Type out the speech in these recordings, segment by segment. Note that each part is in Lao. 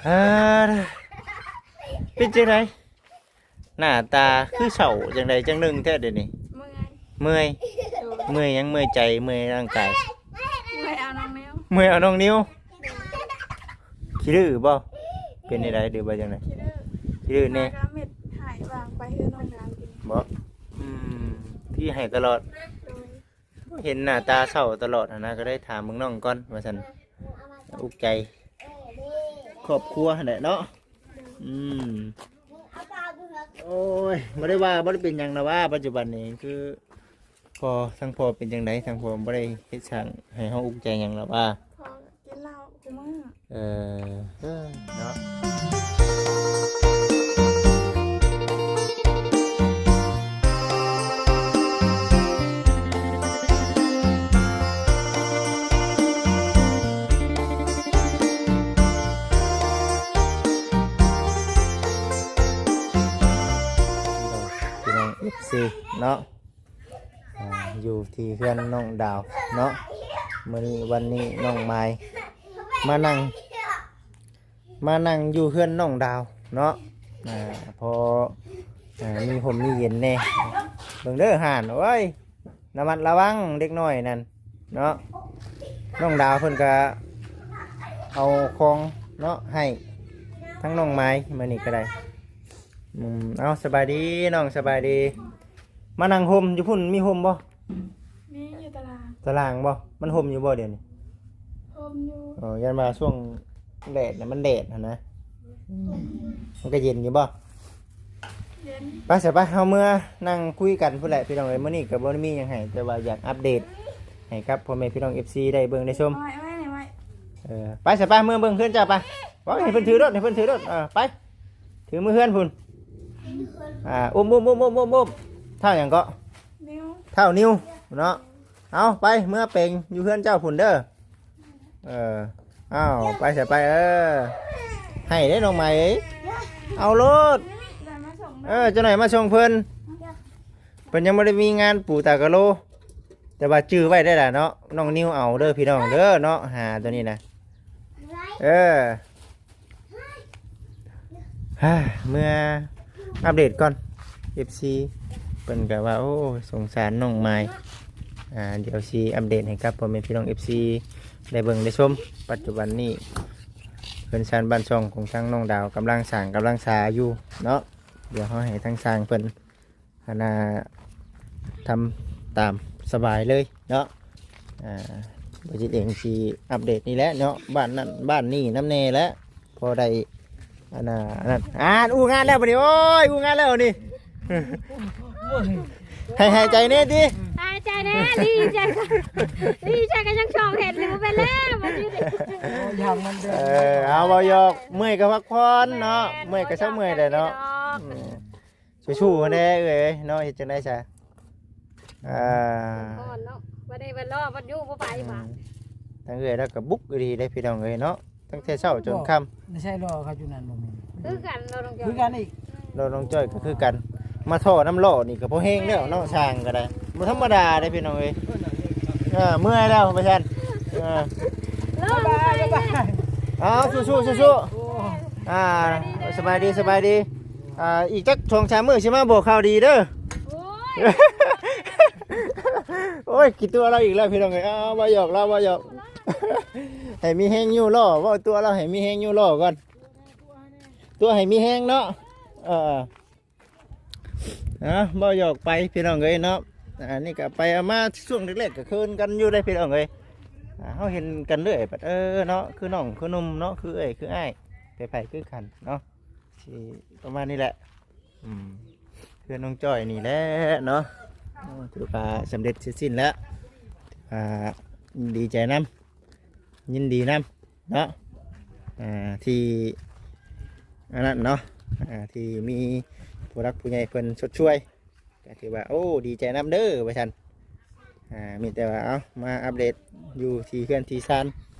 ອ່າ ເປັນຈັ່ງໃດ? ໜ້າຕາຄືເສົ້າຈັ່ງໃດຈັ່ງໜຶ່ງແທ້ດຽວນີ້. ເມື່ອຍ ເມື່ອຍ. ໂດຍ. ເມື່ອຍຫຍັງ? ເມື່ອຍໃຈ ເມື່ອຍຮ່າງກາຍ? ເມື່ອຍເອົານ້ອງນິວ. ເມື່ອຍເອົານ້ອງນິວ. ໂດຍ. ຂີ້ດື້ບໍ່? ເປັນຈັ່ງໃດ ຫຼືວ່າຈັ່ງໃດ? ຂີ້ດື້. ຂີ້ດື້ແດ່. ຫາກໍເມັດຫາຍວາງໄປເຮືອນນ້ອງນາງກິນ. ບໍ່? ອືມ ທີ່ໃຫ້ຕະຫຼອດ. ໂດຍ. ເຫັນໜ້າຕາເສົ້າຕະຫຼອດຫັ້ນນະ ກໍໄດ້ຖາມເບິ່ງນ້ອງກ່ອນວ່າຊັ້ນ. ອຸກໃຈຄອບຄົວຫັ້ນແຫຼະເນາະ. ອືມ ໂອ້ຍ ບໍ່ໄດ້ວ່າ ບໍ່ໄດ້ເປັນຫຍັງນະວ່າ ປັດຈຸບັນນີ້ຄື ພໍ່ ທາງພໍ່ເປັນຈັ່ງໃດ? ທາງພໍ່ບໍ່ໄດ້ເຮັດສ້າງໃຫ້ເຮົາອຸກໃຈຫຍັງນະວ່າ? ພໍ່ກິນເຫຼົ້າ ເອີ ເອີ ເນາະ. ພີ່ນ້ອງ ເອັຟຊີ ເນາະ. ອ່າ ຢູ່ທີ່ເຮືອນນ້ອງດາວເນາະ. ມື້ນີ້ ວັນນີ້ນ້ອງມາຍມານັ່ງ ມານັ່ງຢູ່ເຮືອນນ້ອງດາວເນາະ. ອ່າ ພໍ ອ່າ ມີຮົ່ມມີເຢັນແດ່. ເບິ່ງເດີ ຮ້ານ ໂອ້ຍ ລະມັດລະວັງເດັກນ້ອຍນັ້ນເນາະ. ນ້ອງດາວເພິ່ນກະເອົາຂອງເນາະໃຫ້ທັງນ້ອງມາຍມື້ນີ້ກໍໄດ້. ອືມ ເອົາ ສະບາຍດີນ້ອງ ສະບາຍດີ. ມານັ່ງຮົ່ມຢູ່ພຸ້ນ ມີຮົ່ມບໍ່? ມີຢູ່ຕາລາງ. ຕາລາງບໍ່? ມັນຮົ່ມຢູ່ບໍ່ດຽວນີ້? ຮົ່ມຢູ່. ເອີ ຢ້ານວ່າຊ່ວງແດດນະ ມັນແດດຫັ້ນນະ. ມັນກໍເຢັນຢູ່ບໍ່? ເຢັນ. ໄປຊະ ໄປ ເຮົາເມືອນັ່ງຄຸຍກັນພຸ້ນແຫຼະພີ່ນ້ອງເອີຍ. ມື້ນີ້ກໍບໍ່ໄດ້ມີຫຍັງໃຫ້ ແຕ່ວ່າຢາກອັບເດດໃຫ້ກັບພໍ່ແມ່ພີ່ນ້ອງ ເອັຟຊີ ໄດ້ເບິ່ງໄດ້ຊົມ. ເອີ ໄປຊະ ໄປ ເມືອເບິ່ງເຮືອນເຈົ້າໄປ. ເວົ້າໃຫ້ເພິ່ນຖືລົດ ໃຫ້ເພິ່ນຖືລົດ. ເອີ ໄປ ຖືມືເຮືອນພຸ້ນ. ອ່າ ອຸ້ມ ອຸ້ມ ອຸ້ມ ອຸ້ມ ອຸ້ມ ອຸ້ມ. ທ້າວຫຍັງເກາະ? ນິວ. ທ້າວນິວເນາະ. ເອົາ ໄປ ເມືອເປັງຢູ່ເຮືອນເຈົ້າພຸ້ນເດີ. ເອີ ເອົາ ໄປຊະໄປ. ເອີ ໃຫ້ເດ້ນ້ອງໃໝ່ເອີຍ. ເອົາໂລດ. ເອີ ຈັກໜ້ອຍມາສົ່ງເພິ່ນ. ເພິ່ນຍັງບໍ່ໄດ້ມີງານປູຕາກະໂລ ແຕ່ວ່າຈື່ໄວ້ໄດ້ລະເນາະ. ນ້ອງນິວເອົາເດີພີ່ນ້ອງເດີເນາະ ຫາໂຕນີ້ນະ. ເອີ ເມືອອັບເດດກ່ອນ ເອັຟຊີ ເພິ່ນກໍວ່າ ໂອ້ ສົງສານນ້ອງມາຍ. ອ່າ ດຽວຊິອັບເດດໃຫ້ກັບພໍ່ແມ່ພີ່ນ້ອງ ເອັຟຊີ ໄດ້ເບິ່ງໄດ້ຊົມ. ປັດຈຸບັນນີ້ເຮືອນຊານບ້ານຊ່ອງຂອງທາງນ້ອງດາວກຳລັງສ້າງກຳລັງສາຢູ່ເນາະ. ດຽວເຮົາໃຫ້ທາງຊ່າງເພິ່ນ ອັນນ່າ ທຳຕາມສະບາຍເລີຍເນາະ. ອ່າ ບໍ່ຈິດເອງຊິອັບເດດນີ້ແຫຼະເນາະ ບ້ານນັ້ນບ້ານນີ້ນຳແດ່ແຫຼະ ພໍໄດ້ ອັນນ່າ ອັນນັ້ນ. ອ່າ ອູ້ງານແລ້ວບັດນີ້. ໂອ້ຍ ອູ້ງານແລ້ວນີ້. ໃຫ້ ໃຫ້ໃຈແດ່ຕິ ໃຫ້ໃຈແດ່. ດີໃຈ ດີໃຈກໍຍັງຊ່ອງເຫັນຢູ່. ເປັນແລ້ວບັດນີ້. ເອີ ເອົາ ເວົ້າຫຍອກ ເມື່ອຍກໍພັກຜ່ອນເນາະ. ແມ່ນ ເມື່ອຍກໍເຊົາເມື່ອຍແຫຼະເນາະ. ອືມ ສູ້ໆແດ່ເອື້ອຍເນາະ. ເຮັດຈັ່ງໃດຊະ? ອ່າ ຮ້ອນເນາະ ບັດນີ້ບັດລໍບັດຢູ່ບໍ່ໄປ. ອືມ ວ່າ ທາງເອື້ອຍລາວກໍບຸກອີ່ຫຼີເດ້ພີ່ນ້ອງເອີຍເນາະ ຕັ້ງແຕ່ເຊົ້າຈົນຄ່ຳ. ບໍ່ໃຊ່ລໍ້ເຂົາຢູ່ນັ້ນບໍ່ແມ່ນ ຄືກັນ ລໍນ້ອງຈ້ອຍ ຄືກັນອີກ. ລໍນ້ອງຈ້ອຍກໍຄືກັນ ມາທໍ່ນ້ຳລໍ້ນີ້ກໍພໍແຮງແລ້ວເນາະ. ຊ່າງກໍໄດ້ບໍ່ທຳມະດາເດ້ພີ່ນ້ອງເອີຍ. ເອີ ເມື່ອຍແລ້ວວ່າຊັ້ນ. ເອີ ລໍໄປແລ້ວ. ເອົາ ສູ້ໆ ສູ້ໆ. ອ່າ ສະບາຍດີ ສະບາຍດີ. ອ່າ ອີກຈັກສອງສາມມື້ຊິມາບອກຂ່າວດີເດີ. ໂອ້ຍ ໂອ້ຍ ຂີ້ຕົວະລາວອີກແລ້ວພີ່ນ້ອງເອີຍ. ເອົາ ເວົ້າຫຍອກລາວ ເວົ້າຫຍອກ. ໃຫ້ມີແຮງຍູ້ລໍ້ ເວົ້າຕົວະລາວໃຫ້ມີແຮງຍູ້ລໍ້ກ່ອນ ຕົວະໃຫ້ມີແຮງເນາະ. ເອີ ເອົາ ເວົ້າຫຍອກໄປພີ່ນ້ອງເອີຍເນາະ. ອັນນີ້ກໍໄປເອົາມາຊ່ວງແລກໆ ກໍເຄີນກັນຢູ່ໄດ໋ພີ່ນ້ອງເອີຍ. ອ່າ ເຮົາເຫັນກັນເລື້ອຍບັດ ເອີ ເນາະ ຄືນ້ອງຄືໜຸ່ມເນາະ ຄືເອື້ອຍຄືອ້າຍ ໃຜໆຄືກັນເນາະ. ຊິປະມານນີ້ແຫຼະ. ອືມ ເພື່ອນນ້ອງຈ້ອຍນີ້ແຫຼະເນາະ. ໂອ້ ຖືວ່າສຳເລັດເສັດສິ້ນແລ້ວ. ອ່າ ດີໃຈນຳ ຍິນດີນຳເນາະ. ອ່າ ທີ່ອັນນັ້ນເນາະ ອ່າ ທີ່ມີຜູ້ຫຼັກຜູ້ໃຫຍ່ເພິ່ນຊົດຊ່ວຍ ກໍຖືວ່າ ໂອ້ ດີໃຈນຳເດີວ່າຊັ້ນ. ອ່າ ມີແຕ່ວ່າ ເອົາ ມາອັບເດດຢູ່ທີ່ເຮືອນທີ່ຊານ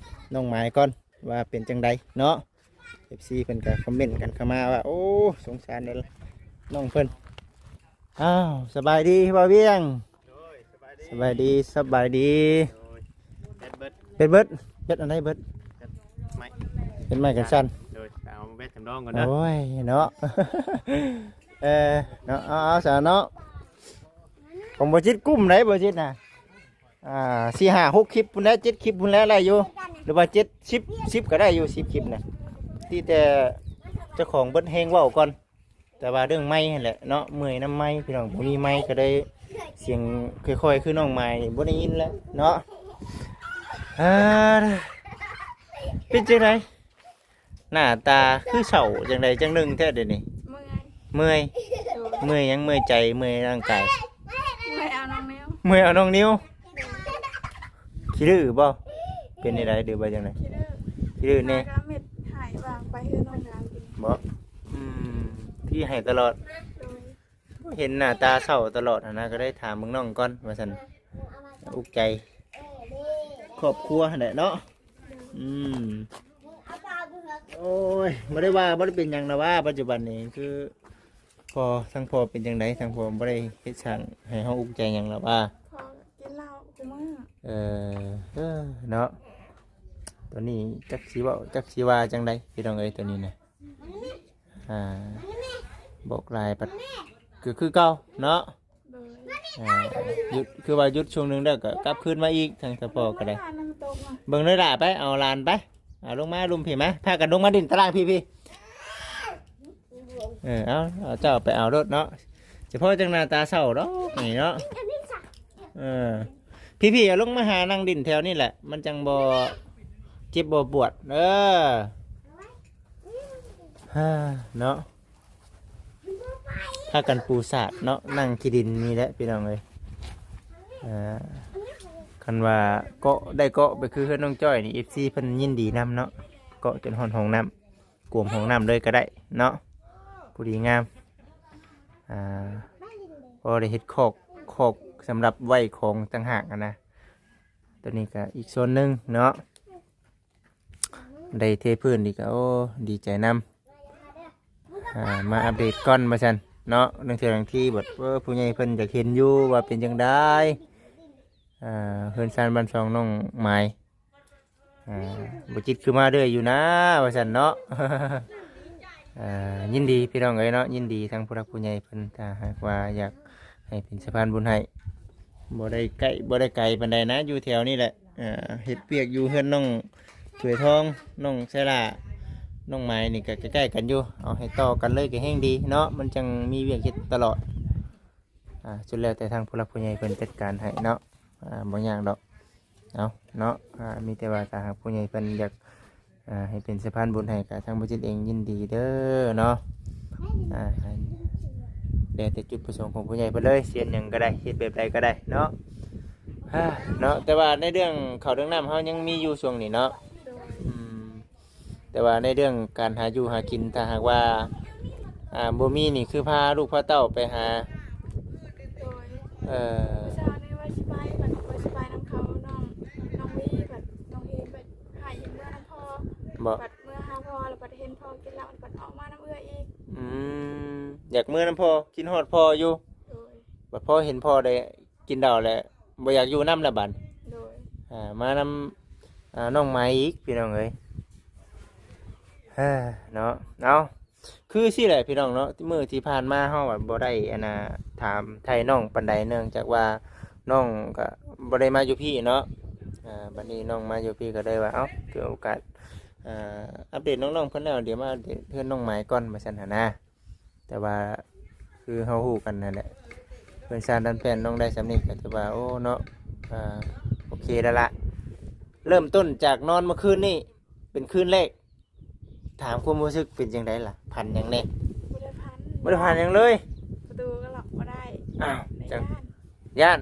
ນ້ອງໝາຍກ່ອນ ວ່າເປັນຈັ່ງໃດເນາະ. ເອັຟຊີ ເພິ່ນກໍຄອມເມັນກັນເຂົ້າມາວ່າ ໂອ້ ສົງສານເດ້ນ້ອງເພິ່ນ. ອ້າວ ສະບາຍດີບ່າວວຽງ. ໂດຍ ສະບາຍດີ ສະບາຍດີ ສະບາຍດີ. ໂດຍ ເປັດເບິດ ເປັດເບິດ ເປັດອັນໃດເບິດ? ເປັດໄມ້ ເປັດໄມ້ກັນສັ່ນ. ໂດຍ ເອົາ ຈຳລອງກ່ອນເດີ. ໂອ້ຍເນາະ ເອີເນາະ ເອົາໆ ຊະເນາະ ຂອງບໍ່ຈິດກຸ້ມໄດ໋ ບໍ່ຈິດນະ ອ່າ ສີ່ຫ້າຫົກຄລິບພຸ້ນແຫຼະ ເຈັດຄລິບພຸ້ນແຫຼະ ໄດ້ຢູ່ ຫຼືວ່າເຈັດ ສິບ ສິບກໍໄດ້ຢູ່ ສິບຄລິບນະ ທີ່ແຕ່ເຈົ້າຂອງເບິດແຮງເວົ້າກ່ອນ. ແຕ່ວ່າເລື່ອງໄມຫັ້ນແຫຼະເນາະ ເມື່ອຍນຳໄມພີ່ນ້ອງ ບໍ່ມີໄມກໍໄດ້ສຽງຄ່ອຍໆ ຄືນ້ອງມາຍນີ້ບໍ່ໄດ້ຍິນແລ້ວເນາະ. ເອີ ເປັນຈັ່ງໃດ ໜ້າຕາຄືເສົ້າຈັ່ງໃດຈັ່ງໜຶ່ງແທ້ເດນີ້? ເມື່ອຍ ເມື່ອຍ ໂດຍ ເມື່ອຍຫຍັງ? ເມື່ອຍໃຈ ເມື່ອຍຮ່າງກາຍ? ເມື່ອຍເອົານ້ອງນິວ ເມື່ອຍເອົານ້ອງນິວ. ຂີ້ດື້ບໍ່? ເປັນຈັ່ງໃດ ຫຼືວ່າຈັ່ງໃດ? ຂີ້ດື້ ຂີ້ດື້ແດ່ ຫາກໍເມັດໃຫ້ວ່າງໄປເຮືອນນ້ອງດາວກິນ ບໍ່? ອືມ ທີ່ໃຫ້ຕະຫຼອດ ໂດຍ ເຫັນໜ້າຕາເສົ້າຕະຫຼອດຫັ້ນນະ ກໍໄດ້ຖາມເບິ່ງນ້ອງກ່ອນວ່າຊັ້ນ ອຸກໃຈຄອບຄົວຫັ້ນແຫຼະເນາະ. ອືມ ໂອ້ຍ ບໍ່ໄດ້ວ່າ ບໍ່ໄດ້ເປັນຫຍັງລະວ່າ ປັດຈຸບັນນີ້ຄື ພໍ່ ທາງພໍ່ເປັນຈັ່ງໃດ? ທາງພໍ່ບໍ່ໄດ້ເຮັດສ້າງໃຫ້ເຮົາອຸກໃຈຫຍັງລະວ່າ? ພໍ່ກິນເຫຼົ້າຄູ່ມື້. ເອີ ເອີ ເນາະ ຕອນນີ້ຈັກຊິເວົ້າ ຈັກຊິວ່າຈັ່ງໃດ ພີ່ນ້ອງເອີຍ ຕອນນີ້ນະ ອ່າ ບອກຫຼາຍບັດກໍຄືເກົ່າເນາະ. ໂດຍ ອ່າ ຢຸດ ຄືວ່າຢຸດຊ່ວງໜຶ່ງແລ້ວກໍກັບຄືນມາອີກ ທາງສະພໍກໍໄດ້. ເບິ່ງເດີຫຼ້າ ໄປເອົາຫຼານໄປ ເອົາລົງມາລຸ່ມພີ້ມາ ພາກັນລົງມາຫຼິ້ນຕາລ່າງພີ້ ພີ້ ເອີ ເອົາ ເອົາເຈົ້າໄປເອົາໂລດເນາະ ສະເພາະຈັ່ງໜ້າຕາເສົ້າດອກນີ້ເນາະ. ເອີ ພີ້ໆ ເອົາລົງມາຫານັ່ງຫຼິ້ນແຖວນີ້ແຫຼະ ມັນຈັ່ງບໍ່ເຈັບບໍ່ປວດ ເອີ ເນາະ. ພາກັນປູສາດເນາະ ນັ່ງຂີ້ດິນນີ້ແຫຼະພີ່ນ້ອງເອີຍ. ອ່າ ຄັນວ່າເກາະ ໄດ້ເກາະໄປຄືເຮືອນນ້ອງຈ້ອຍນີ້ ເອັຟຊີເພິ່ນຍິນດີນຳເນາະ ເກາະຈົນຮອດຫ້ອງນ້ຳ ກວມຫ້ອງນ້ຳເລີຍກໍໄດ້ເນາະ ພໍດີງາມ. ອ່າ ພໍໄດ້ເຮັດຄອກ ຄອກສຳລັບໄວ້ຂອງຕ່າງຫາກຫັ້ນນະ ຕົວນີ້ກໍອີກສ່ວນໜຶ່ງເນາະ. ໄດ້ເທພື້ນອີກກໍ ໂອ້ ດີໃຈນຳ. ອ່າ ມາອັບເດດກ່ອນວ່າຊັ້ນເນາະ ລາງເທື່ອລາງທີບັດ ເອີ ຜູ້ໃຫຍ່ເພິ່ນຢາກເຫັນຢູ່ວ່າເປັນຈັ່ງໃດ ອ່າ ເຮືອນຊານບ້ານຊ່ອງນ້ອງໝາຍ ອ່າ ບໍ່ຈິດຄືມາເລື້ອຍຢູ່ນາວ່າຊັ້ນເນາະ. ອ່າ ຍິນດີພີ່ນ້ອງເອີຍເນາະ ຍິນດີທາງຜູ້ຫຼັກຜູ້ໃຫຍ່ເພິ່ນ ຖ້າຫາກວ່າຢາກໃຫ້ເປັນສະພານບຸນໃຫ້ ບໍ່ໄດ້ໃກ້ ບໍ່ໄດ້ໄກປານໃດນະ ຢູ່ແຖວນີ້ແຫຼະ. ອ່າ ເຮັດວຽກຢູ່ເຮືອນນ້ອງຖວຍທອງ ນ້ອງໄຊລາ ນ້ອງໄມ້ນີ້ກໍໃກ້ໆກັນຢູ່ ເອົາໃຫ້ຕໍ່ກັນເລີຍກໍແຮ່ງດີເນາະ ມັນຈັ່ງມີວຽກເຮັດຕະຫຼອດ. ອ່າ ສຸດແລ້ວແຕ່ທາງຜູ້ຫຼັກຜູ້ໃຫຍ່ເພິ່ນຈັດການໃຫ້ເນາະ ອ່າ ບໍ່ຍາກດອກ ເອົາເນາະ. ອ່າ ມີແຕ່ວ່າຖ້າຫາກຜູ້ໃຫຍ່ເພິ່ນຢາກ ອ່າ ໃຫ້ເປັນສະພານບຸນໃຫ້ ກໍທາງບໍ່ຈິດເອງຍິນດີເດີເນາະ. ອ່າ ແລ້ວແຕ່ຈຸດປະສົງຂອງຜູ້ໃຫຍ່ເພິ່ນເລີຍ ສຽນຫຍັງກໍໄດ້ ເຮັດແບບໃດກໍໄດ້ເນາະ ເນາະ. ແຕ່ວ່າໃນເລື່ອງເຂົ້າເລື່ອງນ້ຳເຮົາຍັງມີຢູ່ຊ່ວງນີ້ເນາະ. ອືມ ແຕ່ວ່າໃນເລື່ອງການຫາຢູ່ຫາກິນ ຖ້າຫາກວ່າ ອ່າ ບໍ່ມີນີ້ ຄືພາລູກພາເຕົ້າໄປຫາ ໂດຍ ເອີ ມື້ເຊົ້ານີ້ວ່າຊິໄປ ບັດວ່າຊິໄປນຳເຂົາ ນ້ອງ ນ້ອງວີ ບັດນ້ອງເຮນ ບັດໃຫ້ເມືອນຳພໍ່ ບໍ່ ບັດເມືອຫາພໍ່ ແລ້ວບັດເຫັນພໍ່ກິນເຫຼົ້າ ບັດອອກມານຳເອື້ອຍອີກ. ອືມ ຢາກເມືອນຳພໍ່ ຄິດຮອດພໍ່ຢູ່. ໂດຍ ບັດພໍເຫັນພໍ່ໄດ້ກິນເຫຼົ້າແລ້ວ ບໍ່ຢາກຢູ່ນຳແລ້ວບັດ. ໂດຍ ອ່າ ມານຳ ອ່າ ນ້ອງໄມ້ອີກ ພີ່ນ້ອງເອີຍ ເນາະ. ເອົາ ຄືຊີ້ແຫຼະພີ່ນ້ອງເນາະ ມື້ທີ່ຜ່ານມາເຮົາອະບໍ່ໄດ້ອັນນ່າ ຖາມໄຖ່ນ້ອງປານໃດ ເນື່ອງຈາກວ່ານ້ອງກະບໍ່ໄດ້ມາຢູ່ພີ້ເນາະ. ອ່າ ບັດນີ້ນ້ອງມາຢູ່ພີ້ກໍເລີຍວ່າ ເອົ້າ ຖືໂອກາດ ອ່າ ອັບເດດນ້ອງໆເພິ່ນແລ້ວ ດຽວມາອັບເດດເຮືອນນ້ອງໄມ້ກ່ອນ ວ່າຊັ້ນຫັ້ນນາ. ແຕ່ວ່າຄືເຮົາຮູ້ກັນຫັ້ນແຫຼະ ເຮືອນຊານດັນແປ້ນນ້ອງໄດ້ສ່ຳນີ້ກໍຖືວ່າ ໂອ້ ເນາະ ອ່າ ໂອເຄແລ້ວລະ. ເລີ່ມຕົ້ນຈາກນອນເມື່ອຄືນນີ້ເປັນຄືນແລກ ຖາມຄວາມຮູ້ສຶກເປັນຈັ່ງໃດລະ? ຝັນຫຍັງແດ່? ບໍ່ໄດ້ຝັນ ບໍ່ໄດ້ຝັນຫຍັງເລີຍ? ປະຕູກໍລັອກບໍ່ໄດ້. ອ້າວ ຈັ່ງຢ້ານ ຢ້ານ.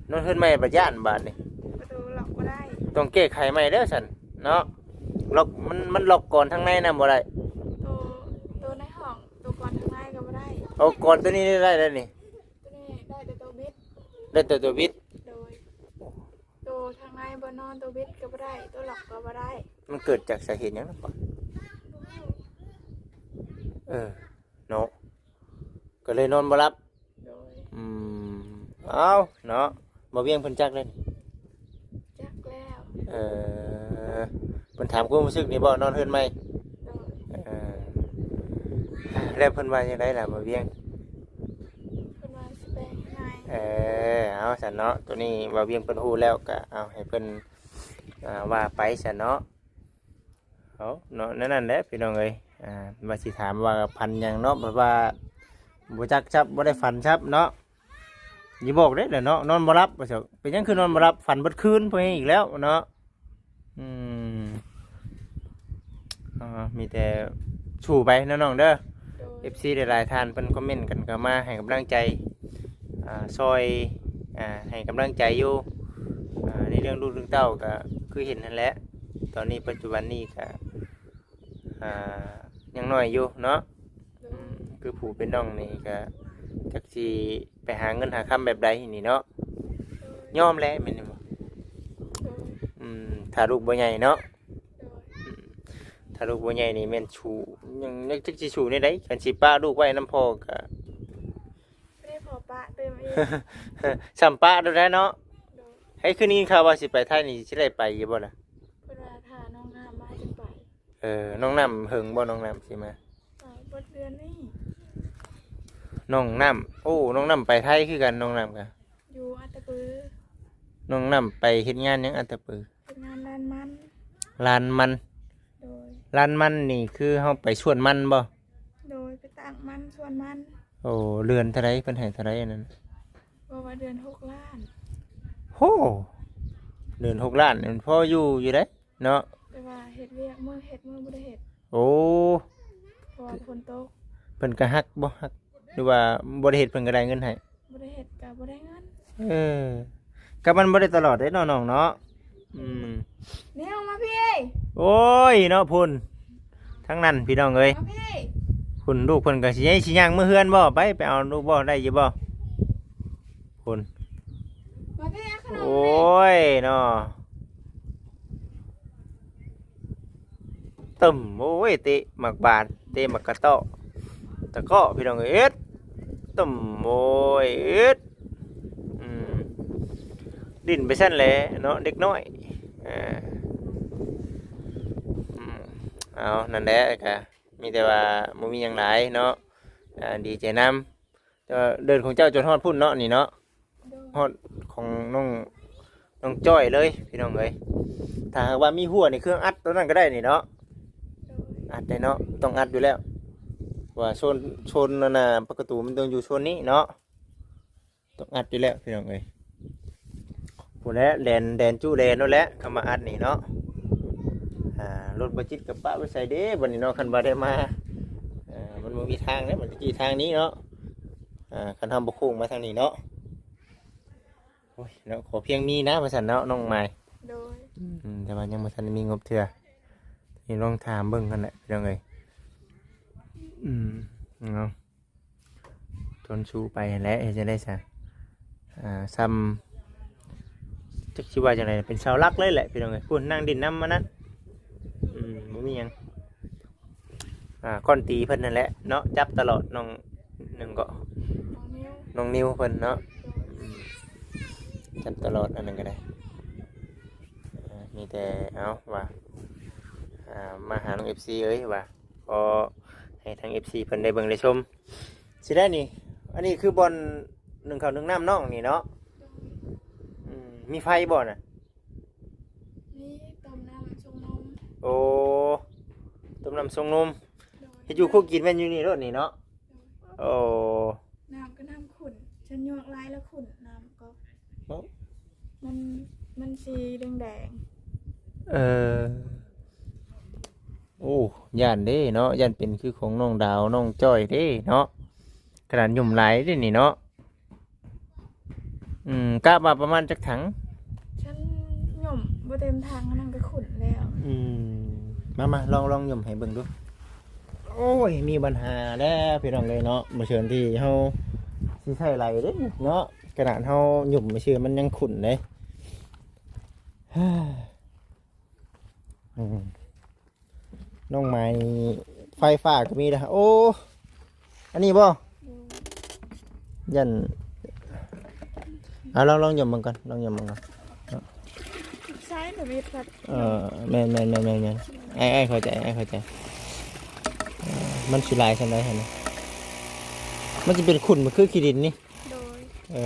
ໂດຍ ນອນເຮືອນໃໝ່ບັດຢ້ານບາດນີ້ ປະຕູລັອກບໍ່ໄດ້. ຕ້ອງແກ້ໄຂໃໝ່ແລ້ວຊັ້ນເນາະ. ລັອກ ມັນ ມັນລັອກກອນທາງໃນນະບໍ່ໄດ້. ໂຕ ໂຕໃນຫ້ອງ ໂຕກອນທາງໃນກໍບໍ່ໄດ້. ເອົາ ກອນໂຕນີ້ໄດ້ແລ້ວນີ້. ໂຕນີ້ໄດ້ແຕ່ໂຕບິດ ໄດ້ແຕ່ໂຕບິດ. ໂດຍ ໂຕທາງໃນບໍ່ນອນ ໂຕບິດກໍບໍ່ໄດ້ ໂຕລັອກກໍບໍ່ໄດ້. ມັນເກີດຈາກສາເຫດຫຍັງນະ? ເອີ ເນາະ ກໍເລີຍນອນບໍ່ຫຼັບ. ໂດຍ ອືມ ເອົາເນາະ ບໍ່ວຽງເພິ່ນຈັກແລ້ວນີ້? ຈັກແລ້ວ. ເອີ ເພິ່ນຖາມຄວາມຮູ້ສຶກນີ້ບໍ່ ນອນເຮືອນໃໝ່? ໂດຍ ເອີ ແລ້ວເພິ່ນວ່າຈັ່ງໃດລະບ່າວວຽງ? ເພິ່ນວ່າຊິໄປເຮັດໄຮ່. ເອີ ເອົາຊັ້ນເນາະ ໂຕນີ້ບ່າວວຽງເພິ່ນຮູ້ແລ້ວ ກະເອົາໃຫ້ເພິ່ນ ອ່າ ວ່າໄປຊັ້ນເນາະ. ເອົາເນາະ ແນວນັ້ນແຫຼະພີ່ນ້ອງເອີຍ. ອ່າ ວ່າຊິຖາມວ່າຝັນຫຍັງເນາະ ແບບວ່າບໍ່ຈັກຊັບ ບໍ່ໄດ້ຝັນຊັບເນາະ. ຢ່າບອກເດ້ລະເນາະ ນອນບໍ່ຫຼັບວ່າຊັ້ນ. ເປັນຫຍັງຄືນອນບໍ່ຫຼັບ? ຝັນເບິດຄືນ ພວກນີ້ອີກແລ້ວເນາະ. ອືມ ເອົາ ມີແຕ່ສູ້ໄປເນາະນ້ອງເດີ. ໂດຍ ເອັຟຊີຫຼາຍໆທ່ານເພິ່ນຄອມເມັນກັນເຂົ້າມາໃຫ້ກຳລັງໃຈ ອ່າ ຊ່ອຍ ອ່າ ໃຫ້ກຳລັງໃຈຢູ່ ອ່າ ໃນເລື່ອງລູກເລື່ອງເຕົ້າ ກໍຄືເຫັນຫັ້ນແຫຼະ. ຕອນນີ້ປັດຈຸບັນນີ້ກໍ ອ່າ ຍັງນ້ອຍຢູ່ເນາະ. ໂດຍ ອືມ ຄືຜູ້ເປັນນ້ອງນີ້ກໍຈັກຊິໄປຫາເງິນຫາຄຳແບບໃດນີ້ເນາະ. ໂດຍ ຍອມແຫຼະແມ່ນບໍ່? ໂດຍ ອືມ ຖ້າລູກບໍ່ໃຫຍ່ເນາະ. ໂດຍ ອືມ ຖ້າລູກບໍ່ໃຫຍ່ນີ້ແມ່ນສູ້ ຍັງ ຍັງຈັກຊິສູ້ແນວໃດ? ຄັນຊິປະລູກໄວ້ນຳພໍ່ກໍ ບໍ່ໄດ້ພໍປະຕື່ມອີກ ສ່ຳປະໂດດແລ້ວເນາະ. ໂດຍ ໃຫ້ຄືນນີ້ຂ່າວວ່າຊິໄປໄທນີ້ ຊິໄດ້ໄປຢູ່ບໍ່ລະ? ເພິ່ນວ່າຖ້ານ້ອງນ້ຳມາຈຶ່ງໄປ. ເອີ ນ້ອງນ້ຳເຫິງບໍ່ ນ້ອງນ້ຳຊິມາ? ໄປເບິດເດືອນນີ້. ນ້ອງນ້ຳ ໂອ້ ນ້ອງນ້ຳໄປໄທຄືກັນ ນ້ອງນ້ຳກະ ຢູ່ອັດຕະປື. ນ້ອງນ້ຳໄປເຮັດງານຫຍັງອັດຕະປື? ເຮັດງານລານມັນ. ລານມັນ. ໂດຍ ລານມັນນີ້ຄືເຮົາໄປສວນມັນບໍ່? ໂດຍ ໄປຕາກມັນສວນມັນ. ໂອ້ ເດືອນເທົ່າໃດ? ເພິ່ນໃຫ້ເທົ່າໃດອັນນັ້ນ? ບອກວ່າເດືອນຫົກລ້ານ. ໂຫ ເດືອນຫົກລ້ານ ມັນພໍຢູ່ຢູ່ເດ້ເນາະ. ແຕ່ວ່າເຮັດວຽກ ມື້ເຮັດມື້ບໍ່ໄດ້ເຮັດ. ໂອ້ ເພາະວ່າຝົນຕົກ. ເພິ່ນກໍຮັກບໍ່? ຮັກ ຫຼືວ່າບໍ່ໄດ້ເຮັດເພິ່ນກໍໄດ້ເງິນໃຫ້? ບໍ່ໄດ້ເຮັດກໍບໍ່ໄດ້ເງິນ. ເອີ ກໍມັນບໍ່ໄດ້ຕະຫຼອດເດ້ເນາະນ້ອງເນາະ. ອືມ ນີ້ອອກມາພີ້. ໂອ້ຍເນາະ ພຸ້ນ ທາງນັ້ນພີ່ນ້ອງເອີຍ. ມາພີ້ ພຸ້ນ ລູກເພິ່ນກໍຊິ ຊິຍ່າງເມືອເຮືອນບໍ່? ໄປ ໄປເອົາລູກບໍ່? ໄດ້ຢູ່ບໍ່? ພຸ້ນ ມາພີ້ ເອົາຂະໜົມ. ໂອ້ຍເນາະ ຕຶ້ມ ໂອ້ຍ ເຕະໝາກບານ ເຕະໝາກກະເຕາະ ຕະເກາະ ພີ່ນ້ອງເອີຍ ເອີດ ຕຶ້ມ ໂອ້ຍ ເອີດ ອືມ ຫຼິ້ນໄປຊັ້ນແຫຼະເນາະ ເດັກນ້ອຍ. ເອີ ອືມ ເອົາ ນັ້ນແຫຼະ ກະມີແຕ່ວ່າບໍ່ມີຫຍັງຫຼາຍເນາະ ອ່າ ດີໃຈນຳ. ແຕ່ວ່າເດີນຂອງເຈົ້າຈົນຮອດພຸ້ນເນາະ ນີ້ເນາະ. ໂດຍ ຮອດຂອງນ້ອງ ນ້ອງຈ້ອຍເລີຍ ພີ່ນ້ອງເອີຍ. ຖ້າຫາກວ່າມີຮົ້ວນີ້ ເຄື່ອງອັດໂຕນັ້ນກໍໄດ້ນີ້ເນາະ. ໂດຍ ອັດໄດ້ເນາະ ຕ້ອງອັດຢູ່ແລ້ວ ວ່າໂຊນ ໂຊນນັ້ນນະ ປະຕູມັນຕ້ອງຢູ່ໂຊນນີ້ເນາະ ຕ້ອງອັດຢູ່ແລ້ວ ພີ່ນ້ອງເອີຍ. ພຸ້ນແຫຼະ ແລ່ນ ແລ່ນຈຸແລ່ນໂລດແຫຼະ ຄຳວ່າອັດນີ້ເນາະ. ອ່າ ລົດບໍ່ຈິດກໍປະໄວ້ໃສເດ້ບັດນີ້ເນາະ ຄັນວ່າໄດ້ມາ. ອ່າ ມັນບໍ່ມີທາງເດ້ ມັນຕະກີ້ທາງນີ້ເນາະ. ອ່າ ຄັນເຮົາບໍ່ໂຄ້ງມາທາງນີ້ເນາະ. ໂອ້ຍເນາະ ຂໍພຽງມີນະວ່າຊັ້ນເນາະ ນ້ອງໝາຍ. ໂດຍ ອືມ ແຕ່ວ່າຍັງບໍ່ທັນໄດ້ມີງົບເທື່ອ. ນີ້ລອງຖາມເບິ່ງຫັ້ນແຫຼະ ພີ່ນ້ອງເອີຍ. ອືມ ເນາະ ທົນສູ້ໄປຫັ້ນແຫຼະ ເຮັດຈັ່ງໃດຊະ. ອ່າ ສ່ຳ ຈັກຊິວ່າຈັ່ງໃດ ເປັນເສົາຫຼັກເລີຍແຫຼະ ພີ່ນ້ອງເອີຍ. ພຸ້ນ ນັ່ງດິນນຳອັນນັ້ນ. ອືມ ບໍ່ມີຫຍັງ. ອ່າ ກ້ອນຕີເພິ່ນນັ້ນແຫຼະເນາະ ຈັບຕະຫຼອດ ນ້ອງ ໜຶ່ງກໍ ນ້ອງນິວ ນ້ອງນິວເພິ່ນເນາະ. ອືມ ຈັບຕະຫຼອດ ອັນນັ້ນກໍໄດ້. ອ່າ ມີແຕ່ ເອົາ ວ່າ ອ່າ ມາຫານ້ອງເອັຟຊີເອີຍ ວ່າ ຂໍໃຫ້ທາງເອັຟຊີເພິ່ນໄດ້ເບິ່ງໄດ້ຊົມຊິໄດ້ນີ້. ອັນນີ້ຄືບ່ອນໜຶ້ງເຂົ້າໜຶ້ງນ້ຳນ້ອງນີ້ເນາະ. ອືມ ມີໄຟບໍ່ນະ? ມີ ຕົ້ມນ້ຳຊົງນົມ. ໂອ້ ຕົ້ມນ້ຳຊົງນົມ. ໂດຍ ເຮັດຢູ່ຄົວກິນແມ່ນຢູ່ນີ້ໂລດນີ້ເນາະ. ໂດຍ ໂອ້ ນ້ຳກໍນ້ຳຂຸ້ນ ຄັນຍວກຫຼາຍແລ້ວຂຸ້ນ ນ້ຳກໍ ໂອ້ ມັນ ມັນສີແດງໆ. ເອີ ໂອ້ ຢ້ານເດ້ເນາະ ຢ້ານເປັນຄືຂອງນ້ອງດາວ ນ້ອງຈ້ອຍເດ້ເນາະ. ຂະໜາດຫຍຸ້ມຫຼາຍເດ້ນີ້ເນາະ. ອືມ ກະວ່າປະມານຈັກຖັງ? ຄັນຫຍຸ້ມບໍ່ເຕັມຖັງ ອັນນັ້ນກໍຂຸ້ນແລ້ວ. ອືມ ມາໆ ລອງ ລອງຫຍຸ້ມໃຫ້ເບິ່ງດູ. ໂອ້ຍ ມີບັນຫາແລ້ວພີ່ນ້ອງເອີຍເນາະ. ບໍ່ເຊີນທີ່ເຮົາຊິໃຊ້ໄຫຼເດ້ເນາະ ຂະໜາດເຮົາຫຍຸ້ມຊື່ມັນຍັງຂຸ້ນເດ້. ອືມ ນ້ອງໄມ້ໄຟຟ້າກໍມີເດ້. ໂອ້ ອັນນີ້ບໍ່? ອືມ ຢ້ານ ເອົາ ລອງ ລອງຫຍຸ່ມເບິ່ງກ່ອນ ລອງຫຍຸ່ມເບິ່ງກ່ອນ. ໃຊ້ແຕ່ເມັດພັດ ເອີ ແມ່ນໆໆໆ ອ້າຍ ອ້າຍເຂົ້າໃຈ ອ້າຍເຂົ້າໃຈ. ເອີ ມັນຊິຫຼາຍສ່ຳໃດຫັ້ນນະ? ມັນຊິເປັນຂຸ່ນ ມັນຄືຂີ້ດິນນີ້. ໂດຍ. ເອີ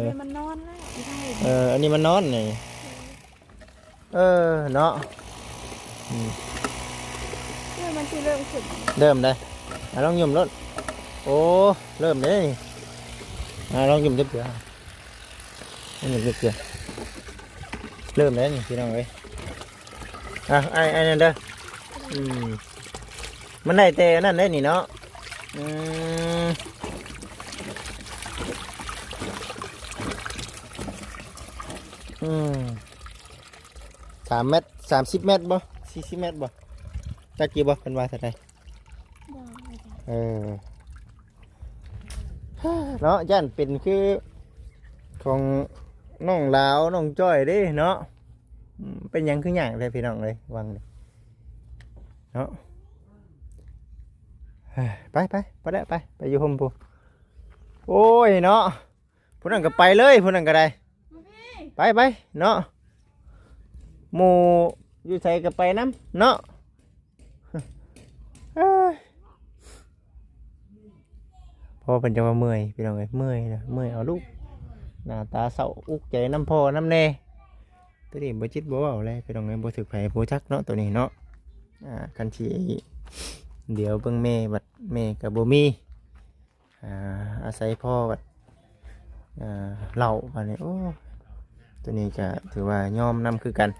ແມ່ນມັນນອນແລ້ວ ອີກທາງນີ້. ເອີ ອັນນີ້ມັນນອນນີ້. ເອີ ເນາະ. ອືມ ເອີ ມັນຊິເລີ່ມຂຶ້ນ ເລີ່ມໄດ໋. ອ່ະ ລອງຫຍຸ່ມໂລດ. ໂອ້ ເລີ່ມເດ້ນີ້. ອ່າ ລອງຫຍຸ່ມຈັກເທື່ອ ລອງຫຍຸ່ມຈັກເທື່ອ. ເລີ່ມແລ້ວນີ້ພີ່ນ້ອງເອີຍ. ອ່ະ ໄອ້ ໄອ້ນັ້ນເດີ. ອືມ ມັນໄດ້ແຕ່ນັ້ນໄດ໋ນີ້ເນາະ. ອືມ ອືມ ສາມແມັດ ສາມສິບແມັດບໍ່ ສີ່ສິບແມັດບໍ່ ຈັກຢູ່ບໍ່ ເພິ່ນວ່າເທົ່າໃດ? ບໍ່ ບໍ່ຈັກ. ເອີ ເນາະ ຢ້ານເປັນຄືຂອງນ້ອງລາວ ນ້ອງຈ້ອຍເດ້ເນາະ. ອືມ ເປັນຫຍັງຄືຍາກແທ້ພີ່ນ້ອງເອີຍ ຫວັງເນາະ. ເອີ ໄປ ໄປ ໄປແລ້ວ ໄປ ໄປຢູ່ຮົ່ມພຸ້ນ. ໂອ້ຍເນາະ ຜູ້ນັ້ນກໍໄປເລີຍ ຜູ້ນັ້ນກໍໄດ້. ໄປ ໄປເນາະ ໝູ່ຢູ່ໃສກໍໄປນຳເນາະ. ເອີຍ ພໍ່ເພິ່ນຈັ່ງວ່າເມື່ອຍ ພີ່ນ້ອງເອີຍ ເມື່ອຍນະ ເມື່ອຍເອົາລູກ ໜ້າຕາເສົ້າ ອຸກໃຈນຳພໍ່ນຳແມ່. ໂຕນີ້ບໍ່ຈິດບໍ່ເວົ້າແລ້ວ ພີ່ນ້ອງເອີຍ ບໍ່ຖືກໃຜຜູ້ຈັກເນາະ ໂຕນີ້ເນາະ. ອ່າ ຄັນຊິດຽວເບິ່ງແມ່ ບັດແມ່ກໍບໍ່ມີ ອ່າ ອາໄສພໍ່ ອ່າ ເລົ່າ ບາດນີ້ ໂອ້ ໂຕນີ້ກໍຖືວ່າຍອມນຳຄືກັນ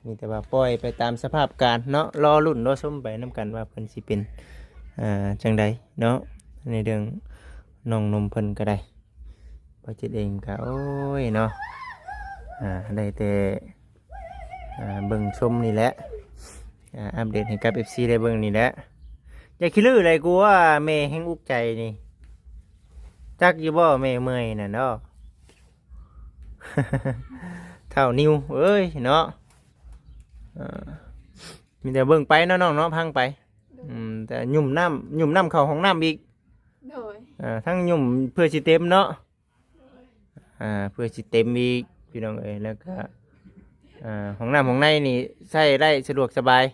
ມີແຕ່ວ່າປ່ອຍໄປຕາມສະພາບການເນາະ ລໍລຸ້ນລໍຊົມໄປນຳກັນວ່າເພິ່ນຊິເປັນ ອ່າ ຈັ່ງໃດເນາະ ໃນເລື່ອງນ້ອງນົມເພິ່ນກໍໄດ້. ບໍ່ຈິດເອງກໍ ໂອ້ຍເນາະ ອ່າ ໄດ້ແຕ່ ອ່າ ເບິ່ງຊົມນີ້ແຫຼະ ອ່າ ອັບເດດໃຫ້ກັບເອັຟຊີໄດ້ເບິ່ງນີ້ແຫຼະ. ຢ່າຂີ້ລືໄຫຼ ກູວ່າແມ່ແຮງອຸກໃຈນີ້ ຈັກຢູ່ບໍ່ແມ່ເມື່ອຍນັ້ນເນາະ ເຖົ້ານິວເອີຍເນາະ. ເອີ ມີແຕ່ເບິ່ງໄປເນາະນ້ອງເນາະ ຟັງໄປ. ໂດຍ. ອືມ ແຕ່ຫຍຸ່ມນ້ຳ ຫຍຸ່ມນ້ຳເຂົ້າຫ້ອງນ້ຳອີກ. ໂດຍ. ເອີ ທັງຫຍຸ່ມເພື່ອຊິເຕັມເນາະ. ອ່າ ເພື່ອຊິເຕັມອີກພີ່ນ້ອງເອີຍ ແລ້ວກໍ ອ່າ ຫ້ອງນ້ຳຫ້ອງໃນນີ້ໃຊ້ໄດ້ສະດວກສະບາຍ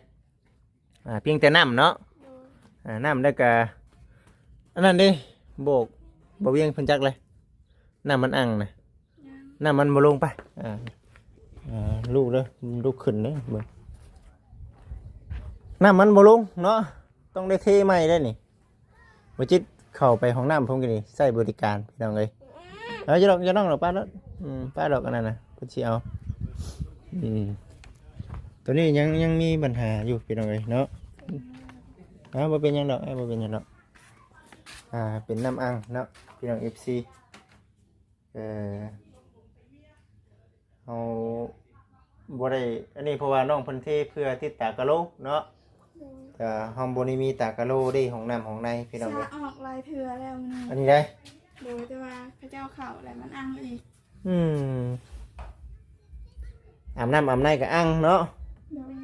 ອ່າ ພຽງແຕ່ນ້ຳເນາະ. ອ່າ ນ້ຳ ແລ້ວກໍອັນນັ້ນເດ້ ໂບກ ບໍ່ວຽງເພິ່ນຈັກເລີຍ ນ້ຳມັນອັ່ງນະ ຍັງ ນ້ຳມັນບໍ່ລົງໄປ. ອ່າ ອ່າ ລູກເດີ ລຸກຂຶ້ນເດີ ເບິ່ງ ນ້ຳມັນບໍ່ລົງເນາະ ຕ້ອງໄດ້ເທໃໝ່ເດ້ນີ້. ບໍ່ຈິດເຂົ້າໄປຫ້ອງນ້ຳພຸ້ນກໍນີ້ ໃຊ້ບໍລິການພີ່ນ້ອງເອີຍ. ເອົາ ຢ່າດອກ ຢ່ານ້ອງດອກ ປ້າດອກ ອືມ ປ້າດອກ ອັນນັ້ນນະ ເພິ່ນຊິເອົາ. ອືມ ໂຕນີ້ຍັງ ຍັງມີບັນຫາຢູ່ພີ່ນ້ອງເອີຍເນາະ. ເອົາ ບໍ່ເປັນຫຍັງດອກ ບໍ່ເປັນຫຍັງດອກ. ອ່າ ເປັນນ້ຳອັ່ງເນາະ ພີ່ນ້ອງເອັຟຊີ. ເອີ ເຮົາບໍ່ໄດ້ ອັນນີ້ເພາະວ່ານ້ອງເພິ່ນເທເພື່ອຕິດຕາກະໂລເນາະ. ໂດຍ. ແຕ່ເຮົາບໍ່ໄດ້ມີຕາກະໂລເດ້ ຫ້ອງນ້ຳຫ້ອງໃນພີ່ນ້ອງເອີຍ ສະອອກຫຼາຍເທື່ອແລ້ວມື້ນີ້. ອັນນີ້ໄດ໋. ໂດຍ ແຕ່ວ່າເຂົາເຈົ້າເຂົ້າແລ້ວມັນອັ່ງອີກ. ອືມ ອາບນ້ຳອາບໃນກໍອັ່ງເນາະ. ໂດຍ.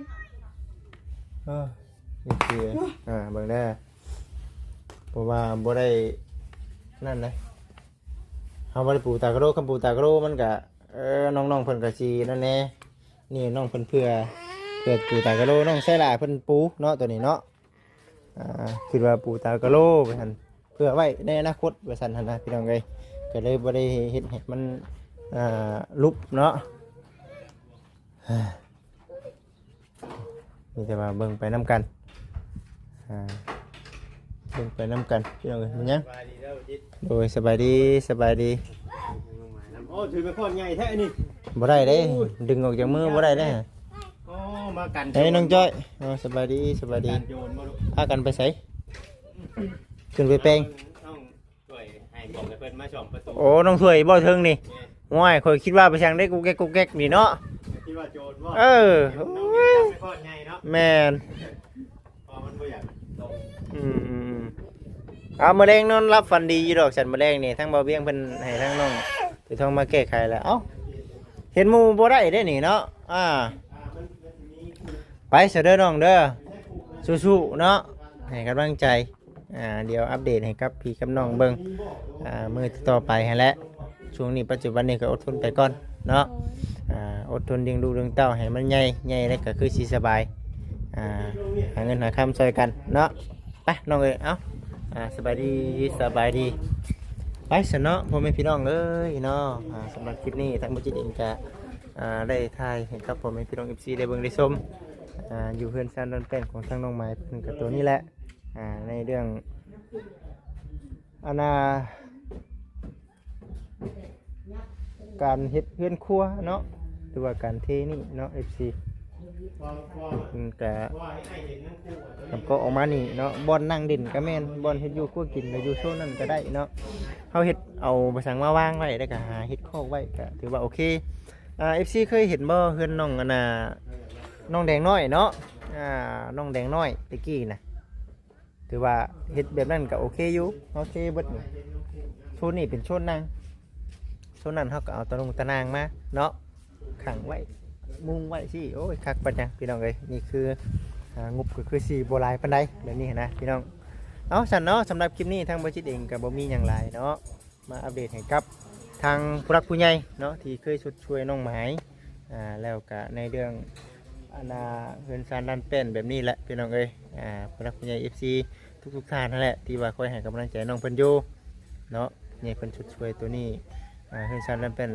ເອີ ນີ້ຄື ອ່າ ເບິ່ງເດີ ເພາະວ່າບໍ່ໄດ້ນັ້ນນະ ເຮົາບໍ່ໄດ້ປູຕາກະໂລ ຄັນປູຕາກະໂລມັນກະ ເອີ ນ້ອງໆເພິ່ນກະຊິນັ້ນແດ່. ນີ້ນ້ອງເພິ່ນເພື່ອ ເພື່ອປູຕາກະໂລ ນ້ອງໄຊລາເພິ່ນປູເນາະ ໂຕນີ້ເນາະ. ອ່າ ຄິດວ່າປູຕາກະໂລວ່າຊັ້ນ ເພື່ອໄວ້ໃນອະນາຄົດວ່າຊັ້ນຫັ້ນນະ ພີ່ນ້ອງເອີຍ ກໍເລີຍບໍ່ໄດ້ເຮັດໃຫ້ມັນ ອ່າ ຫຼຸບເນາະ. ມີແຕ່ວ່າເບິ່ງໄປນຳກັນ ອ່າ ເບິ່ງໄປນຳກັນພີ່ນ້ອງເອີຍ. ແມ່ນຫຍັງ? ສະບາຍດີເດີ ໂດຍ ສະບາຍດີ ສະບາຍດີ. ໂອ້ ຖືແມ່ຄ້ອນໃຫຍ່ແທ້ນີ້. ບໍ່ໄດ້ເດ້ ດຶງອອກຈາກມືບໍ່ໄດ້ເດ້. ໂອ້ ມາກັນໂຈນ. ເອີ ນ້ອງຈ້ອຍ ເອີ ສະບາຍດີ ສະບາຍດີ. ກັນໂຈນບໍ່ລູກ? ພາກັນໄປໃສ? ຂຶ້ນໄປແປງ. ນ້ອງ ຊ່ວຍໃຫ້ບອກໃຫ້ເພິ່ນມາສ້ອມປະຕູ. ໂອ້ ນ້ອງຖ້ວຍບໍ່ເທິງນີ້. ແມ່ນ. ໂອ້ຍ ຂ້ອຍຄິດວ່າໄປຊ່າງໄດ້ກຸກແກັກກຸກແກັກນີ້ເນາະ. ຄິດວ່າໂຈນບໍ່? ເອີ ນ້ອງເຫັນແຕ່ແມ່ຄ້ອນໃຫຍ່ເນາະ. ແມ່ນ. ເພາະມັນບໍ່ຢາກລົງ. ອືມໆໆ ເອົາ ມື້ແລງນອນຫຼັບຝັນດີຢູ່ດອກ ຊັ້ນມື້ແລງນີ້ ທາງບ່າວວຽງເພິ່ນໃຫ້ທາງນ້ອງໄປທ່ອງມາແກ້ໄຂແລ້ວ. ເອົ້າ ເຫັນໝູ່ບໍ່ໄດ້ເດ້ນີ້ເນາະ. ອ່າ ໄປຊະເດີນ້ອງເດີ ສູ້ໆເນາະ ໃຫ້ກຳລັງໃຈ. ອ່າ ດຽວອັບເດດໃຫ້ກັບພີ່ກັບນ້ອງເບິ່ງ ອ່າ ມື້ຕໍ່ໄປຫັ້ນແຫຼະ. ຊ່ວງນີ້ປັດຈຸບັນນີ້ກໍອົດທົນໄປກ່ອນເນາະ. ອ່າ ອົດທົນລ້ຽງລູກລ້ຽງເຕົ້າໃຫ້ມັນໃຫຍ່ ໃຫຍ່ແລ້ວກໍຄືຊິສະບາຍ ອ່າ ຫາເງິນຫາຄຳຊ່ອຍກັນເນາະ. ໄປ ອ່ະ ນ້ອງເອີຍ ເອົ້າ ອ່າ ສະບາຍດີ ສະບາຍດີ ໄປຊັ້ນເນາະ ພໍ່ແມ່ພີ່ນ້ອງເອີຍເນາະ. ອ່າ ສຳລັບຄລິບນີ້ ທາງບໍ່ຈິດເອງກະ ອ່າ ໄດ້ຖ່າຍໃຫ້ກັບພໍ່ແມ່ພີ່ນ້ອງ ເອັຟຊີ ໄດ້ເບິ່ງໄດ້ຊົມ ອ່າ ຢູ່ເຮືອນຊານດອນແປ້ນຂອງທາງນ້ອງໝາຍເພິ່ນ ກະໂຕນີ້ແຫຼະ ອ່າ ໃນເລື່ອງ ອັນນ່າ ການເຮັດເຮືອນຄົວເນາະ ຫຼືວ່າການເທນີ້ເນາະ ເອັຟຊີ ມັນກະ ມັນກໍອອກມານີ້ເນາະ ບ່ອນນັ່ງຫຼິ້ນກໍແມ່ນ ບ່ອນເຮັດຢູ່ຄົວກິນກໍຢູ່ໂຊນນັ້ນກໍໄດ້ເນາະ. ເຮົາເຮັດເອົາບະສັງມາວາງໄວ້ ແລ້ວກໍຫາເຮັດຄອກໄວ້ ກໍຖືວ່າໂອເຄ. ອ່າ ເອັຟຊີ ເຄີຍເຫັນບໍ່ ເຮືອນນ້ອງ ອັນນ່າ ນ້ອງແດງນ້ອຍເນາະ ອ່າ ນ້ອງແດງນ້ອຍແຕ່ກີ້ນະ ຖືວ່າເຮັດແບບນັ້ນກໍໂອເຄຢູ່ ເຮົາເທເບິດນີ້. ໂຊນນີ້ເປັນໂຊນນັ່ງ ໂຊນນັ້ນເຮົາກໍເອົາຕາໜຸ່ງຕາໜ່າງມາເນາະ ຂັງໄວ້ ມຸງໄວ້ຊີ້. ໂອ້ຍ ຄັກປານຫຍັງພີ່ນ້ອງເອີຍ. ນີ້ຄື ອ່າ ງົບກໍຄືຊິບໍ່ຫຼາຍປານໃດແບບນີ້ນະພີ່ນ້ອງ. ເອົາ ຊັ້ນເນາະ ສຳລັບຄລິບນີ້ ທາງບໍລິສັດເອງກໍບໍ່ມີຫຍັງຫຼາຍເນາະ ມາອັບເດດໃຫ້ກັບທາງຜູ້ຫຼັກຜູ້ໃຫຍ່ເນາະ ທີ່ເຄີຍຊົດຊ່ວຍນ້ອງໝາຍ ອ່າ ແລ້ວກະໃນເລື່ອງ ອັນນ່າ ເຮືອນຊານດ້ານແປ້ນແບບນີ້ແຫຼະພີ່ນ້ອງເອີຍ. ອ່າ ຜູ້ຫຼັກຜູ້ໃຫຍ່ ເອັຟຊີ ທຸກໆທ່ານຫັ້ນແຫຼະ ທີ່ວ່າຄອຍໃຫ້ກຳລັງໃຈນ້ອງເພິ່ນຢູ່ເນາະ. ໃຫ້ເພິ່ນຊົດຊ່ວຍໂຕນີ້ ອ່າ ເຮືອນຊານດ້ານແປ້ນ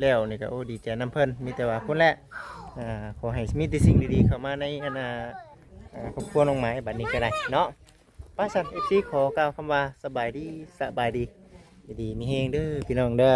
ແລ້ວນີ້ກໍ ໂອ້ ດີໃຈນຳເພິ່ນ. ມີແຕ່ວ່າພຸ້ນແຫຼະ ອ່າ ຂໍໃຫ້ມີແຕ່ສິ່ງດີໆເຂົ້າມາໃນ ອັນນ່າ ອ່າ ຄອບຄົວນ້ອງໝາຍບັດນີ້ກໍໄດ້ເນາະ. ໄປຊັ້ນ ເອັຟຊີ ຂໍກ່າວຄຳວ່າສະບາຍດີ ສະບາຍດີ ຢູ່ດີມີແຮງເດີພີ່ນ້ອງເດີ.